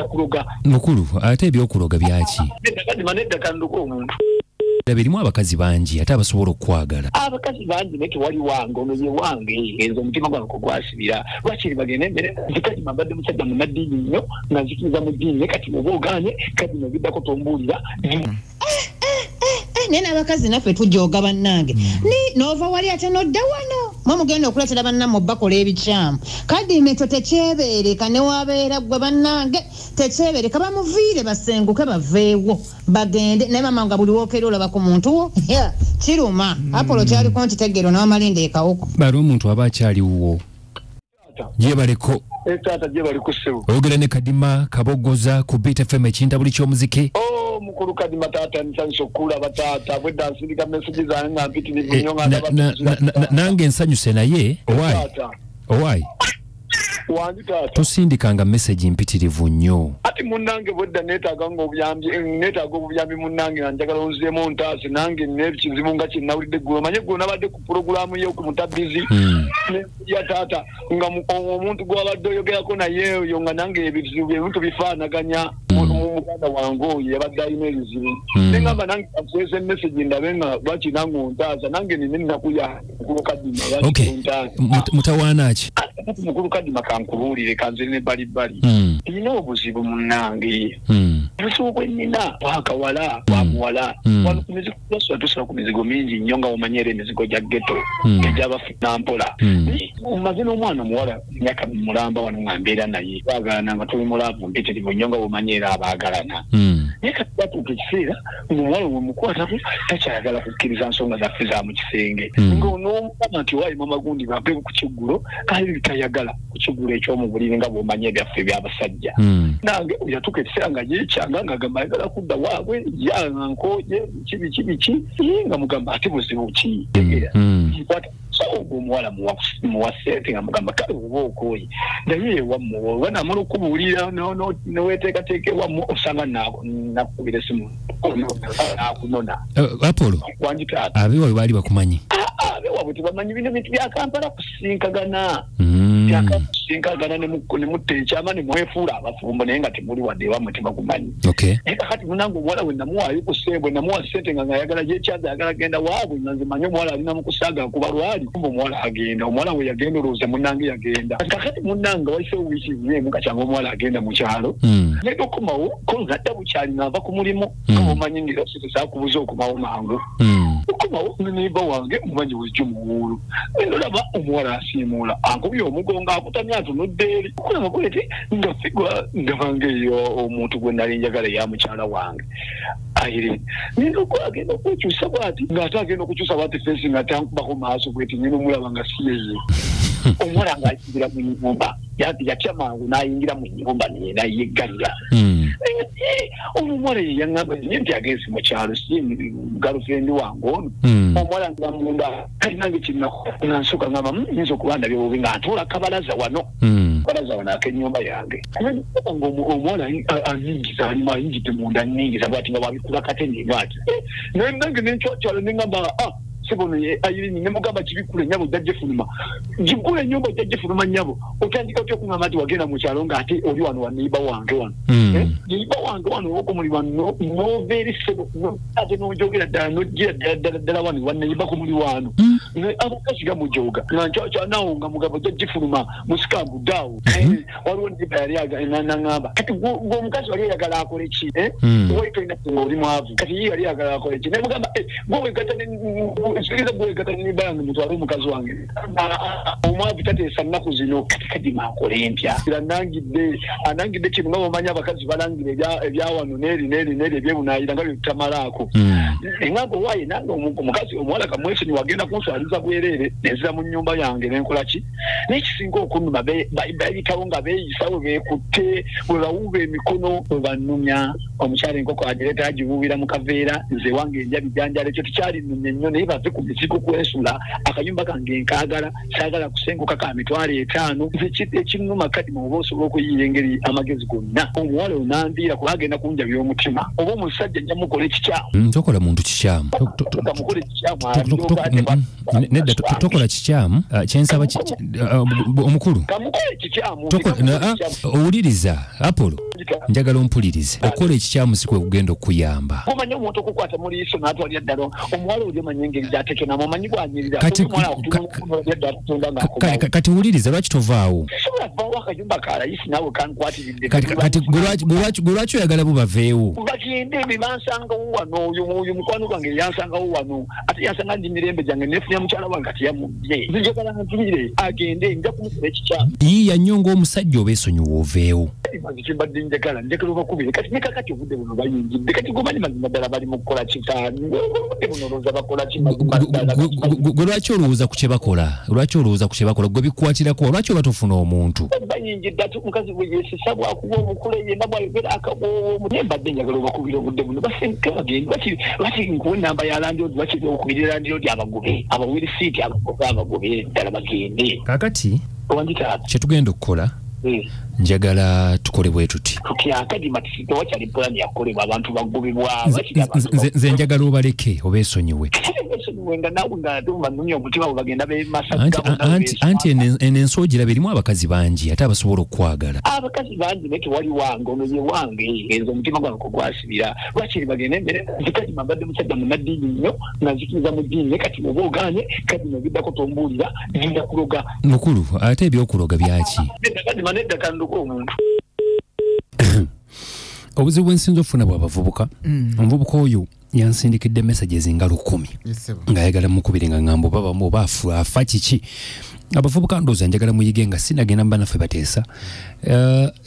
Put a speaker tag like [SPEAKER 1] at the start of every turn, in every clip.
[SPEAKER 1] Kuloga.
[SPEAKER 2] Mukulu, ate ebyokuloga byaki?
[SPEAKER 1] Nedda, nedda, kanduka omuntu.
[SPEAKER 2] Birimu abakazi bangi ate abasobola okukwagala.
[SPEAKER 1] Abakazi bangi naye tewali wange, ono ye wange. Nze omutima gwange kugwasibira. Lwakiri bagende embere? Nze Kadima mbadde musajja munnaddiini nnyo, nga nzikiriza mu ddiini, naye kati oba ogaanye, Kadima ebiddako tombuulira.
[SPEAKER 3] Naye n'abakazi naffe tujooga bannange. N'ova wali ate n'odda wano. Mwe mugenda okuleetera bannammwe bakola ebikyamu. Kadima ekyo tekyebeereka, ne wabeera ggwe bannange tekyebeereka. Bamuviire basenguke baveewo bagende. Naye mama nga buli wookeera olaba ku muntu wo, kiruma. Apollo kyaliko nkitegeera n'amalinda ekawuku.
[SPEAKER 2] Bali omuntu aba akyaliwo. Gyebaleko.
[SPEAKER 1] Taata gyebaliko ssebo.
[SPEAKER 2] Oyogera ne Kadima Kabogoza ku Beat FM ekintabuli ky'omuziki.
[SPEAKER 1] Oh, mukulu Kadima taata, nsanyuse okukulaba taata. Bwedda nsindika message zange nga mpitirivu nnyo nga ndaba.
[SPEAKER 2] Nange nsanyuse naye owaayi. Owaayi.
[SPEAKER 1] Wangi taata.
[SPEAKER 2] Tosindikanga message mpitirivu nnyo.
[SPEAKER 1] Ati munnange bwedda neetaaga ng'obuyambi, neetaaga obuyambi munnange, nga njagala onzizeemu ntaase nange nina ekizibu nga kye nawulidde eggulo. Omanye eggulo nabadde ku pulogulaamu yo ku Mutabizi ya taata, nga omuntu gw'abadde oyogerako naye oyo, nga nange ebizibu ebintu bifaanaganya. Muganda wange oyo yabadde alina ebizibu, ne ngamba nange nkuweereze message ndabe nga lwaki nange ontaasa, nange nina ennaku ya mukulu Kadima, lwaki ontaasa?
[SPEAKER 2] Mutawaana ki?
[SPEAKER 1] Kati mukulu Kadima, kankubuulire, kanzire ne bbalibbali. Nina obuzibu munnange. Obuzibu bwe nnina bwakawala, bwa muwala. Wano ku mizigo tusula, tusula ku mizigo mingi nnyo, nga omanyi era emizigo gya ghetto egy'abafuna mpola. Maze n'omwana omuwala myaka mulamba wano nga mbeera naye, twagalana nga tuli mu love mpitirivu nnyo, nga bw'omanyi era abaagalana. Naye kati batuuka ekiseera ng'omuwala wemukwatako takyayagala kukkiriza nsonga zaffe za mu kisenge. Ng'onoomugamba nti owaayi mama gundi bampe ku kiggulo, kale tayagala ku kiggulo eky'omu buliri, nga bw'omanyi ebyaffe eby'abasajja. Nange yatuuka ekiseera nga yeekyanga, ng'agamba ayagala kudda waabwe, yanga nkooye, biki biki biki, nga mugamba ate buzibu ki? Tegeera. Nkwata so ogwo omuwala muwa ssente, nga mugamba kale oba okooye naye ewammwe, oba namala okubuulira neweteekateeka ewammwe, osanga nakukubira esimu nakunona.
[SPEAKER 2] Apollo.
[SPEAKER 1] Wangi taata.
[SPEAKER 2] Abeewaabwe baali bakumanyi?
[SPEAKER 1] Abeewaabwe tebamanyi bino bintu bya Kampala kusinkagana. Byakakusinkagana ne mutta ekyama ne mwefuula abafumbo, naye nga temuli wadde ewammwe tebakumanyi. Naye kakati munange omuwala we namuwaayo ku ssente, namuwa ssente nga ngayagala gyekyaza, ayagala genda waabwe, nga nze manyi omuwala alina mu kusaaga akuba lwali. Kumbe omuwala agenda, omuwala we yagenda olowooza munnange yagenda. Kakati munnange wayiseewo wiiki emu kakyanga omuwala agenda mu kyalo. Ngenda okukomawo ko nadda bukyali nga nva ku mulimu, nga bw'omanyi ngira sente saakubuza okumawo mangu. Okukomawo neighbour wange mumanyi bulijjo muwuulu, ngenda olaba omuwala asiimuula, ankubye omugongo, akutamye atunudde eri, okulaba bweti nga figwa ndaba ng'eyo omuntu gwe nali njagala eya mukyala wange Irene. Ngenda agenda okwekyusa bw'ati, ng'ate agenda okukyusa bw'ati face nga tankubako maaso bweti, ngenda omulaba nga si yeye. Omuwala ng'ayingira mu nnyumba, yatya mangu n'ayingira mu nnyumba nayeggalira. Ono omuwala ye yaŋŋamba nye nti agenze mu kyalo, si girlfriend wange ono. Omuwala nga munda, kati nange kinnaku nga nsooka ngamba, nyinza okuba ndabye bubi," nga ntuula kabalaza wano. Kabalaza wano ak'ennyumba yange. Nga omuwala anyingiza, alimu ayingidde munda, anyingiza bw'ati nga bwabikula kateni bw'ati. Naye nange nencwakyalo ne ŋŋamba, "Ah, sebono ye Irene," ne mugamba, "Kibikule nnyabo, ojja gifuluma, gigule ennyumba, ojja gifuluma nnyabo. Otandika otya okuŋŋamba nti wagenda mu kyalo ng'ate oli wano wa neighbour wange wano? Neighbour wange wano okumuli wano, n'ova eri ssebo, ate n'ojogera ddala, n'ojjira ddala ddala ddala wano wa neighbour ku muli wano." Abakazi gamujoga nga nkyakya nawo nga mugamba ojja gifuluma musikambudde awo. Waliwo neighbour yali naŋŋamba, kati gwe omukazi wali oyagala akole ki? Wali tolina nga oli mwavu, kati ye yali ayagala akole ki? Nemugamba, "Gwe wegatta, sikiriza gwe wegatta ne neighbour yange, mutwale omukazi wange." Omwavu tateesa nnaku zino. Kati Kadima akole ntya? Anangidde, anangidde kino, nga bwomanyi abakazi balangira ebyawano n'eri n'eri n'eri ebyebunaayira nga byetutamalaako. Eŋŋamba owaaye nange omukazi omuwala kamwesonyiwa, agenda kunswaliza bwereere. Nenzira mu nnyumba yange nenkola ki? Naye kisinga okunnuma, bayitawo nga beeyisa bwe beekutte, bwe bawuuba emikono, bwe bannumya. Omukyala enkoko agireeta agiwuubira mu kaveera, nze wange ndya bijanjalo, ekyo tekyalinnumye nnyo, naye bave. nve ku mizigo kwesula akayumba kange nkaagala saagala kusenguka ka 5,000 nze ekinnuma kadi mu oba osobola okuyiya engeri amagezi gonna omuwala onanviira kuba agenda kunjabya omutima oba omusajja nja mukola ekikyamu.
[SPEAKER 2] Tokola muntu kikyamu. Nedda tokola kikyamu kyensaba omukulu owuliriza Apollo njagala ompulirize okola ekikyamu si kwe kugenda okuyamba.
[SPEAKER 1] Omanyi omuntu okukwata mu liiso n'atwalira ddala omuwala oli omanyi engeri gy'atekenamu omanyi bw'anyirira.
[SPEAKER 2] Kati wuliriza lwaki tovaawo?
[SPEAKER 1] Akayumba ka layisi naawe kankwatiridde.
[SPEAKER 2] Kati gwe lwaki oyagala bo baveewo?
[SPEAKER 1] Bagende bansangawo wano oyo mukwano gwange yansangawo wano ate yansanga ndi mirembe gyange nefunira mukyala wange kati yamubbye. Nze njagala nviire agende nja kumukola ekikyamu.
[SPEAKER 2] Yiiya nnyo ng'omusajja obeesonyiwa oveewo.
[SPEAKER 1] Mbadde njagala njagala obakubire kati ne kakati obudde buno bayingidde kati gomanyi mazima ddala bali mu kukola kitaani obudde buno olowooza bakola ki mazima ddala?
[SPEAKER 2] Gwe lwaki olowooza ku kye bakola? Lwaki olowooza ku kye bakola? Gwe bikukwatirako lwaki oba tofuna omuntu?
[SPEAKER 1] Bayingidde ate omukazi bwe yeesesa bwakuba omukule yenna bwayogera akaboowo naye mbadde njagala obakubire obudde buno basenguke bagende lwaki nkuwa ennamba ya landiroodi lwaki okubirira landiroodi abagobe abawe risiiti abagobe abagobe ddala bagende.
[SPEAKER 2] Kaakati kye tugenda okukola njagala tukole bwe tuti. Nze njagala obaleke obeesonyiwe. Anti eno ensi ogiraba erimu abakazi bangi ate abasobola okukwagala.
[SPEAKER 1] Abakazi bangi naye tewali wange ono ye wange nze omutima gwange kugwasibira lwakiri bagende embere nze Kadima mbadde musajja munnaddiini nnyo nga nzikiriza mu ddiini naye kati oba ogaanye Kadima ebiddako tombuulira ngenda kuloga.
[SPEAKER 2] Mukulu ate ebyokuloga byaki?
[SPEAKER 1] Kadima nedda kanduka omuntu.
[SPEAKER 2] Obuzibu bwensinza okufuna bw'abavubuka omuvubuka oyo yansindikidde messages nga 10 ng'ayagala mukubire nga ngamba baba oba afa kiki. Abavubuka ndowooza njagala muyige nga sinagenda mu bannaffe bateesa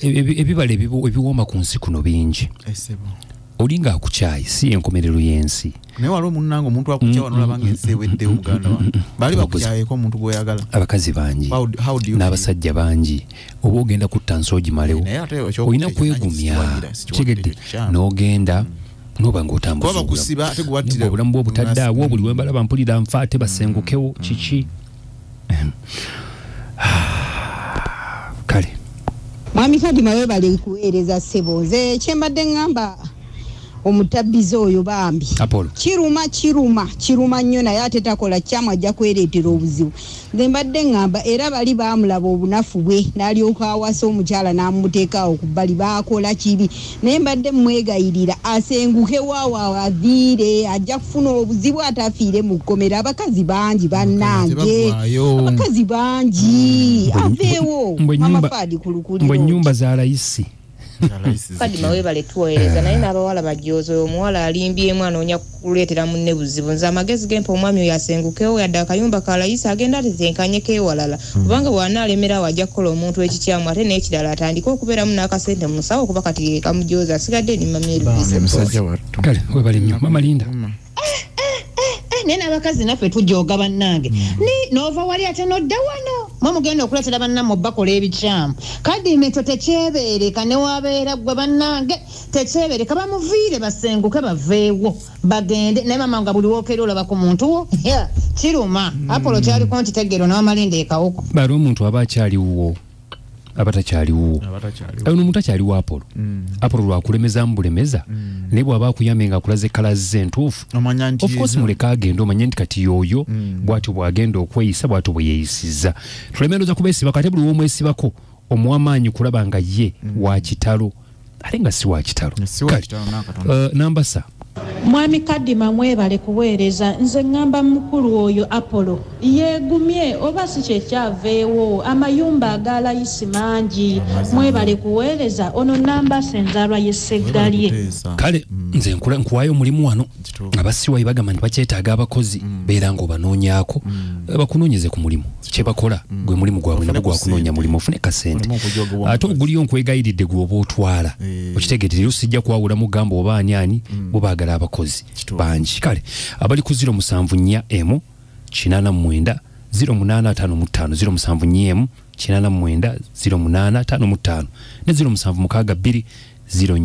[SPEAKER 2] ebibala ebiwooma ku nsi kuno bingi. Olinga akukyayi si enkomerero y'ensi.
[SPEAKER 4] Naye waliwo munnange omuntu akukyawa n'olaba ng'ensi eweddewo muganda wange. Baali bakukyayeko omuntu gw'oyagala.
[SPEAKER 2] Abakazi bangi n'abasajja bangi oba ogenda kutta nsi ogimalewo olina kwegumya kitegedde n'ogenda noba ng'otambuza obulamu bwo obutadde awo buli we mbalaba mpulira nfa ate basengukewo kiki. Kale
[SPEAKER 5] Mwami Kadima webale kuweereza ssebo nze kye mbadde ŋŋamba omutabbizi oyo bambi kiruma kiruma kiruma nnyo naye ate takola kyamu ajja kwereetera obuzibu. Nze mbadde ŋŋamba era bali baamulaba obunafu bwe n'alyoka awasa omukyala n'amuteekaawo ku bbali baakola kibi naye mbadde mmwegayirira asenguke waawo aviire ajja kufuna obuzibu ate afiire mu kkomera. Abakazi bangi bannange abakazi bangi aveewo Mama Fadi ku lukuliro.
[SPEAKER 2] Mbwe ennyumba za layisi
[SPEAKER 6] Kadima webale tuweereza naye n'abawala bajoozi oyo omuwala alimbyemu anoonya kuleetera munne buzibu. Nze amagezi gempa omwami oyo asengukewo yadde akayumba ka layisi agenda atetenkanyeko ewalala kubanga bw'anaalemerawo ajja kukola omuntu ekikyamu ate n'ekirala atandike okubeeramu n'akasente mu nsawo kuba kati ye kamujoozi asigadde ni Mama Elvis.
[SPEAKER 2] Kale webale nnyo Mama Linda.
[SPEAKER 3] Naye n'abakazi naffe tujooga bannange n'ova wali ate n'odda wano mwe mugenda okuleetera bannammwe bakola ebikyamu. Kadima ekyo tekyebeereka ne wabeera ggwe bannange tekyebeereka bamuviire basenguke baveewo bagende naye mama nga buli wookera olaba ku muntu wo kiruma. Apollo kyaliko nkitegeero n'amalinda ekawuko.
[SPEAKER 2] Bali omuntu aba akyaliwo aba takyaliwo ono omuntu akyaliwo Apollo. Apollo lwakulemezaamu bulemeza naye bw'aba akuyambye ng'akulaze kalazi ze entuufu of course muleke agende omanye nti kati y'oyo bw'atyo bw'agenda okweyisa bw'atyo bwe yeeyisizza. Tuleme ndowooza kubeesibako ate buli w'omwesibako omuwa amaanyi kulaba nga ye wa kitalo ate nga si wa kitalo. Nambasa
[SPEAKER 7] Mwami Kadima mwebale kuweereza nze ŋŋamba mukulu oyo Apollo yeegumye oba si kyekyaveewo amayumba aga layisi mangi mwebale kuweereza ono Nambasa enzaalwa y'Essegalye.
[SPEAKER 2] Kale nze nkuwaayo omulimu wano abasiwayi bagamba nti bakyetaaga abakozi beera ng'obanoonyaako bakunoonyeze ku mulimu kyebakola gwe mulimu gwabwe nabo gwakunoonya mulimu ofune kasente ate oguliyo nkwegayiridde gwe oba otwala okitegedde leero sijja kwawulamu gamba oba ani ani bo baagala abakozi bangi. Kale abali ku 074 89 0855 074 89 0855 ne 0762 04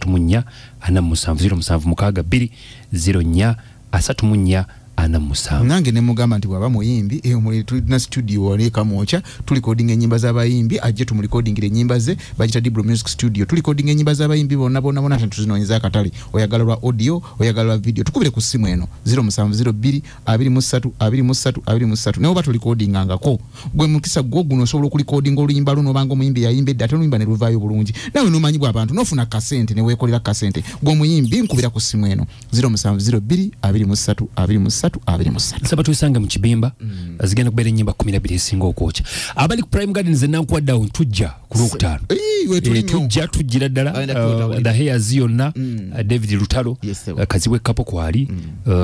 [SPEAKER 2] 34 47 0762 04 34 47.
[SPEAKER 4] Nange ne mugamba nti bw'aba muyimbi tulina studio wali Kamwokya tulikodinga ennyimba z'abayimbi, ajje tumulikodingira ennyimba ze, bagita Dibro Music Studio, tulikodinga ennyimba z'abayimbi bonna bonna bonna, tuzinonyeza akatale. Oyagala lwa audio, oyagala lwa video, tukubire ku ssimu eno 0702 23 23 23. Naye oba tulikodingangako gwe mukisa gwo guno osobola okulikodinga oluyimba luno, obanga omuyimbi yayimba edda ate oluyimba ne luvaayo bulungi, nawe n'omanyi bw'abantu n'ofuna kasente ne weekolera kasente. Gwe omuyimbi nkubira ku ssimu eno 0702 23 23 23.
[SPEAKER 2] Nsaba twesange mu kibimba, zigenda kubeera ennyimba 12 esinga okwokya. Abali ku Prime Gardens enankuwa down tujja ku Lwokutaano. Tujja tujjira ddala the Hairs yonna, David Lutalo, Kazibwe Kapo kwali,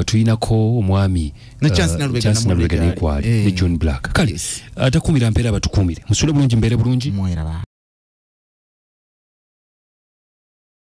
[SPEAKER 2] tuyinako omwami Chance Nalubega naye kwali, ne John Black. Kale atakuumira mpeera abatukuumire, musule bulungi, mbeere bulungi.